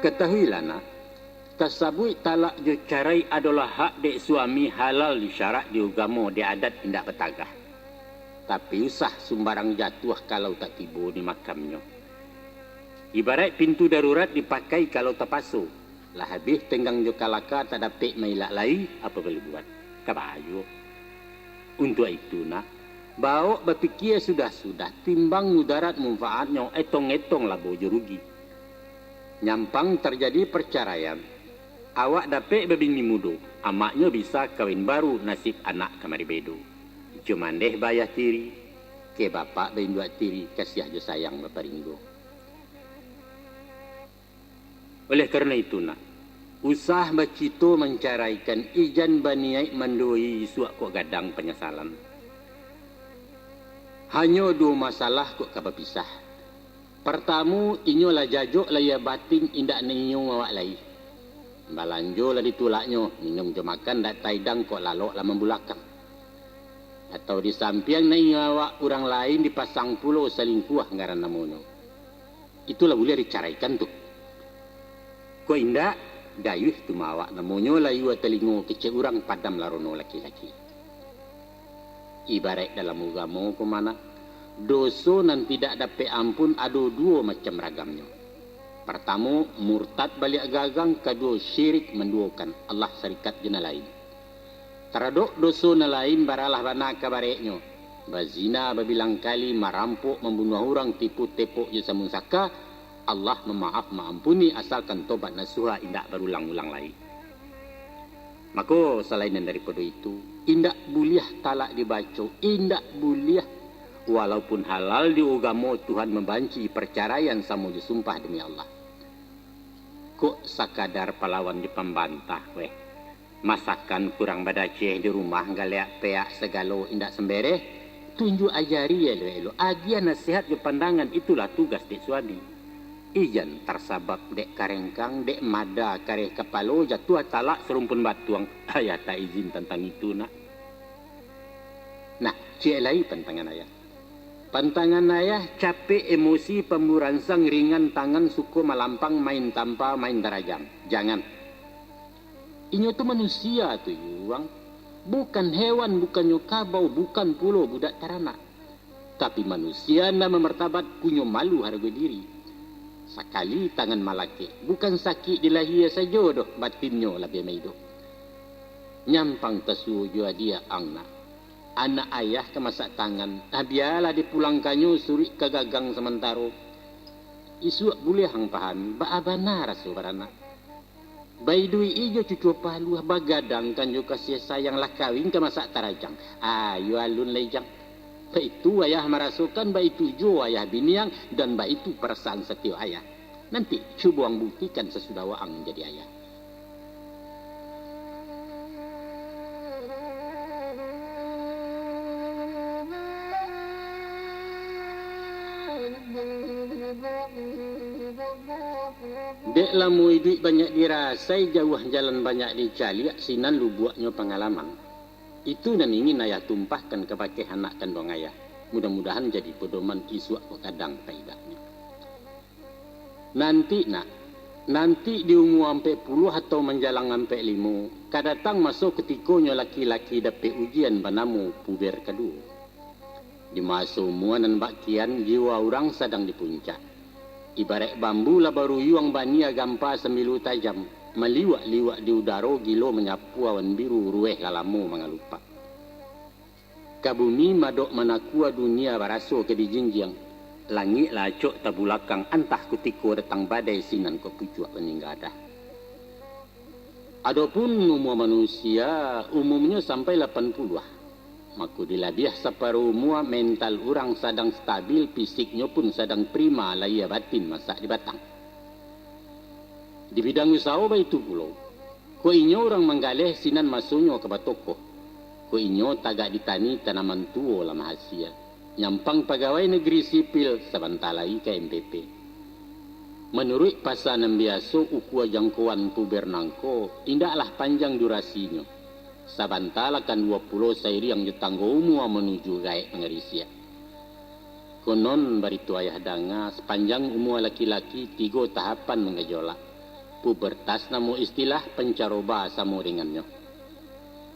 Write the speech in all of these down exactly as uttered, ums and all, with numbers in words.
Katahuilah, nak, tasabuik talak jo carai adolah hak dek suami, halal di syarak, di ugamo, di adat indak batagah. Tapi usah sumbarang jatuah kalau tak tibo di makamnyo. Ibaraik pintu darurat dipakai kalau tapaso, lah abih tenggang jo kalaka, tak dapek mailak lai, apo boleh buat. Ka bahayo. Untuak itu, nak, bawok bapikia sudah-sudah, timbang mudarat munfaatnyo, etong-etong labo jo rugi. Nyampang tarjadi parcaraian, awak dapek babini mudo, amaknyo bisa kawin baru, nasib anak kamari bedo. Jo mandeh bayah tiri, keh bapak bainduak tiri, kasiah jo sayang baparinggo. Oleh karano itu, nak, usah bacito mancaraikan, ijan baniaik manduoi, isuak kok gadang panyasalan. Hanyo duo masalah kok ka bapisah. Partamo, inyo lah jajok lahia batin, indak nainyo awak lai. Balanjo lah ditulaknyo, minum jo makan dak taidang, kok lalok lah mambulakang. Atau di sampiang nainyo awak, urang lain dipasang pulo, salingkuah ngaran namonyo. Itulah buliah dicaraikan tu. Kok indak, dayuih tu mah awak namonyo, layua talingo, kecek urang, padam larono laki-laki. Ibaraik dalam ugamo ko mah, nak, doso nan tidak dapek ampun ado duo macam ragamnyo. Partamo, murtad baliak gagang, kaduo, syirik manduokan Allah sarikat jo nan lain. Taradok doso nan lain baralah bana kabareknyo, bazina babilang kali, marampok, mambunuah urang, tipu tepok jo samun saka, Allah mamaaf maampuni, asalkan tobat nasuha, indak barulang-ulang lai. Mako, salain nan daripado itu, indak buliah talak dibaco, indak buliah, walaupun halal di ugamo, Tuhan mambanci parcaraian samo jo sumpah demi Allah. Kok sakadar palawan jo pambantah, weh. Masakan kurang badaceh di rumah, galeak peak sagalo indak sambereh. Tunjuak ajari elok-elok, agiah nasihat jo pandangan, itulah tugas dek suami. Ijan tarsabab dek karengkang, dek mada kareh kapalo, jatuah talak sarumpun batuang. Ayah tak izin tantang itu, nak. Nah, ciek lai pantangan ayah. Pantangan ayah capek emosi, pamburansang, ringan tangan, suko malampang, main tampa, main tarajang. Jangan. Inyo tu manusia tu, Yuang. Bukan hewan, bukannyo kabau, bukan pulo budak taranak. Tapi manusia nan bamartabat, punyo malu, hargo diri. Sakali tangan malakek, bukan sakik di lahia sajo doh, batinnyo labiah maiduik. Nyampang tasuo jo adiak ang, nak. Anak ayah ka masak tangan, ah, bialah dipulangkannyo suruik ka gagang samantaro. Isuak buliah ang pahami, baa bana raso baranak. Baiduik-i jo cucua paluah, bagadangkan jo kasiah sayang, lah kawin ka masak tarajang. Ayo alun lai, Jang. Baitu ayah marasokan, baitu juo ayah biniang, dan baitu parasaan satio ayah. Nanti, cubo ang buktikan sasudah waang jadi ayah. Dek lamo iduik banyak dirasai, jauah jalan banyak dicaliak, sinan lubuaknyo pangalaman. Itu nan ingin ayah tumpahkan kabake anak kanduang ayah. Mudah-mudahan jadi pedoman, isuak ko gadang paidaknyo. Nanti, nak, nanti di umua ampek puluah atau manjalang ampek limo, ka datang maso kutikonyo laki-laki dapek ujian banamo puber kaduo. Di maso umua nan bak kian, jiwa urang sadang di puncak. Ibaraik bambu lah baruyuang, bania gampa sambilu tajam, maliwak-liwak di udaro, gilo manyapu awan biru, ruweh lah lamo mangalupak. Ka bumi madok manakua, dunia baraso ka dijinjiang, langik lah acok tabulakang, antah kutiko datang badai, sinan kok pucuak paninggadah. Adopun umua manusia, umumnyo sampai lapan puluah. Mako, di labiah saparo umua, mental urang sadang stabil, fisiknyo pun sadang prima, lahia batin masak di batang. Di bidang usaho baitu pulo. Kok inyo urang manggaleh, sinan masonyo ka batokoh. Kok inyo tagak di tani, tanaman tuo lah mahasia. Nyampang pagawai nageri sipil, sabanta lai ka M P P. Manuruik pasa nan biaso, ukua jangkoan puber nangko indaklah panjang durasinyo. Sabanta lah kan duo puluah sairiang jo tanggo umua manuju gaek mangarisiak. Konon barito ayah danga, sapanjang umua laki-laki tigo tahapan manggajolak. Pubertas namo istilah pancaroba samo dengannyo.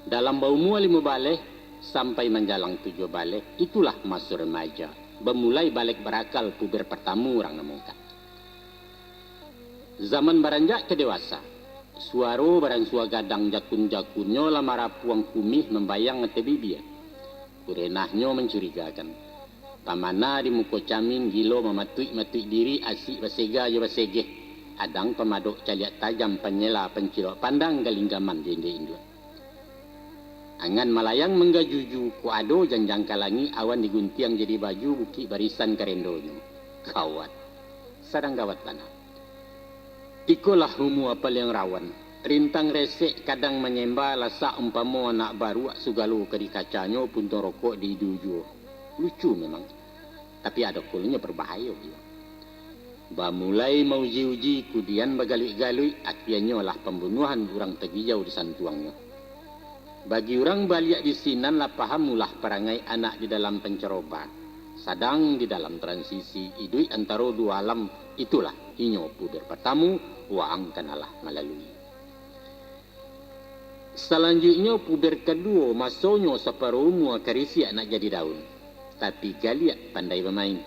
Dalam baumua limo baleh sampai manjalang tujuah baleh, itulah maso remaja, bamulai balek barakal, puber partamo urang namokan. Zaman baranjak ka dewasa, suaro baransua gadang jakun-jakunnyo lah marapuang kumih mambayang ateh bibia. Kurenahnyo mancurigakan. Pamana di muko camin, gilo mamatuik-matuik diri, asik basega jo basegeh. Adang pamadok caliak tajam, panyela pancilok pandang, galinggaman jo indik induak. Angan malayang manggajuju, kok ado janjang ka langik, awan diguntiang jadi baju, bukik barisan karendonyo. Gawat. Sadang gawat bana. Ikolah umua paliang rawan. Rintang resek kadang manyemba, lasak umpamo anak baruak, sugalo ka dikacanyo, puntung rokok diidu juo. Lucu memang. Tapi ado kalonyo barbahayo juo. Bamulai mauji-uji, kudian bagaluik-galuik, akhianyo lah pambunuahan, urang tagijau disantuangnyo. Bagi urang baliak di sinan lah paham ulah parangai anak di dalam pancaroba, sadang di dalam transisi iduik antaro duo alam, itulah inyo puber partamo, waang kan alah malalui. Salanjuiknyo puber kaduo, masonyo saparo umua, karisiak nak jadi daun, tapi galiak pandai bamain.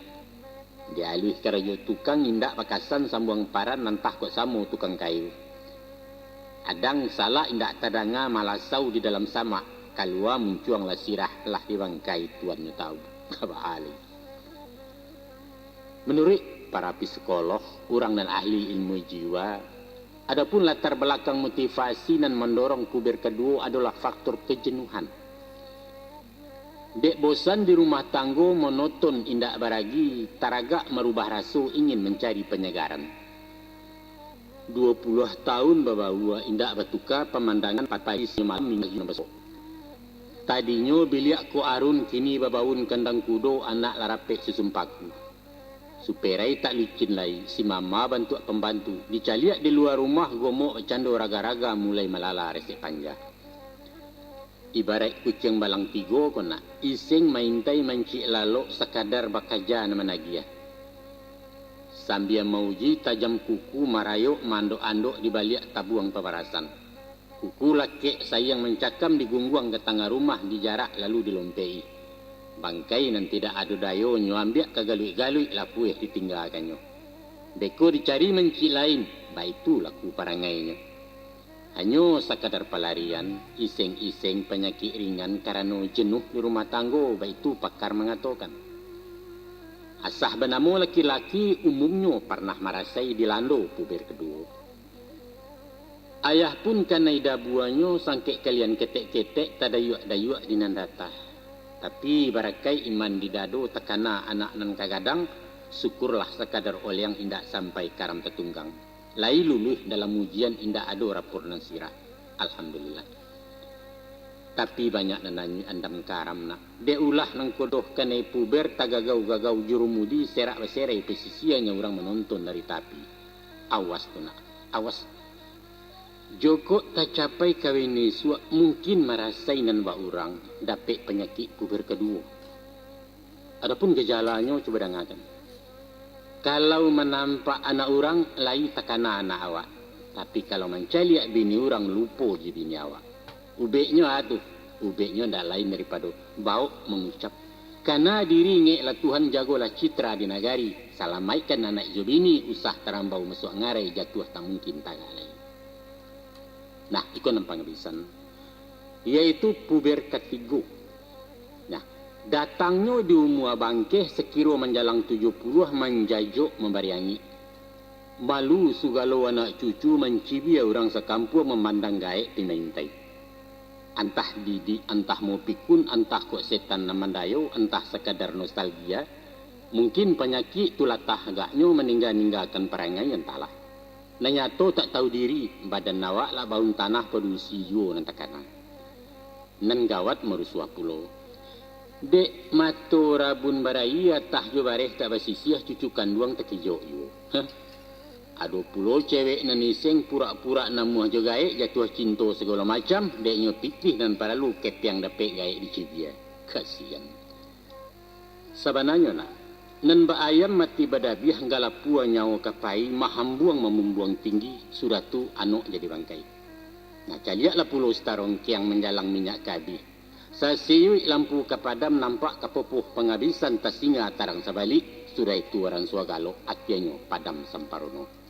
Dialuih karajo tukang, indak bakasan sambuang paran, antah kok samo tukang kayu. Adang salak indak tadanga, malasau di dalam samak, kalua muncuang lah sirah, lah di bangkai tuannyo tahu. Kabaa lai. Manuruik para psikoloh, urang nan ahli ilmu jiwa, adapun latar balakang motivasi nan mandorong puber kaduo adolah faktor kajenuhan. Dek bosan di rumah tanggo, monoton, indak baragi, taragak marubah raso, ingin mancari panyagaran. Duo puluah taun babaua, indak batuka pamandangan, pagi, siang, malam, minggu nan basok. Tadinyo biliak kok arun, kini babaun kandang kudo, anak lah rapek susun paku. Superai tak licin lai, si mama bantuak pambantu, dicaliak di lua rumah, gomok bacando raga-raga, mulai malala resek panja. Ibaraik kuciang balang tigo ko nak, iseng maintai mancik lalok, sakadar bakaja nan managiah. Sambia mauji tajam kuku, marayok maandok-andok di baliak tabuang pabarasan. Kuku lakek sayang mancakam, digungguang ka tangah rumah, dijarak lalu dilompek-i. Bangkai nan tidak ado dayonyo, ambiak ka galuik-galuik, lapueh ditinggakannyo. Beko dicari mancik lain, baitu laku parangainyo. Hanyo sakadar palarian, iseng-iseng panyakik ringan karano jenuh di rumah tanggo, baitu pakar mangatokan. Asah banamo laki-laki, umumnyo parnah marasai dilando puber kaduo. Ayah pun kanai dabuanyo, sangkek kalian ketek-ketek, tadayuak-dayuak di nan datah. Tapi, barakaik iman di dado, takana anak nan ka gadang, syukurlah sakadar oleang, indak sampai karam tatunggang. Lai luluih dalam ujian, indak ado rapor nan sirah. Alhamdulillah. Tapi banyak nan anyuik andam karam nak. Dek ulah nangko doh kanai puber, tagagau-gagau jurumudi, serak baserai pesisianyo, urang manonton dari tapi. Awas tu nak, awas. Jokok tacapai kawin isuak, mungkin marasai nan bak urang, dapek panyakik puber kaduo. Adapun gajalanyo, cubo dangakan. Kalau manampak anak urang, lai takana anak awak. Tapi kalau mancaliak bini urang, lupo jo bini awak. Ubeknyo a tu, ubeknyo ndak lain daripado baok mangucap, "Kana diri ngek lah Tuhan, jagolah citra di nagari, salamaikkan anak jo bini, usah tarambau masuak ngarai, jatuah tak mungkin tagak lai." Nah, iko nan pangabisan, yaitu puber katigo. Nah, datangnyo di umua bangkeh, sakiro manjalang tujuah puluah, manjajok mambari angik. Malu sugalo anak cucu, mancibia urang sakampuang, mamandang gaek pi maintai. Antah didik, antah mopikun, antah kok setan nan mandayo, antah sakadar nostalgia, mungkin panyakik tu latah agaknyo, maningga-ninggakan parangai, antahlah. Nan nyato tak tahu diri, badan awak lah baun tanah, padusi juo nan takana. Nan gawat marusuah pulo. Dek mato rabun barayie, atah jo bareh tak basisiah, cucu kanduang takijok juo. Heh. Ado pulo cewek nan iseng, purak-purak namuah jo gaek, jatuah cinto sagalo macam, dek nyo pitih nan paralu, kepiang dapek gaek dicibia. Kasian. Sabananyo nak, Nan ba-ayam mati badabiah, galapua nyawo ka pai, mahambuang mamumbuang tinggi, sudah tu anok jadi bangkai. Nah, caliaklah pulo Usta Rongkiang manjalang minyak ka abih. Sasiyuik lampu ka padam, nampak ka popoh pangabisan, tasinga tarang sabalik, sudah itu aransua galok, akianyo padam samparono.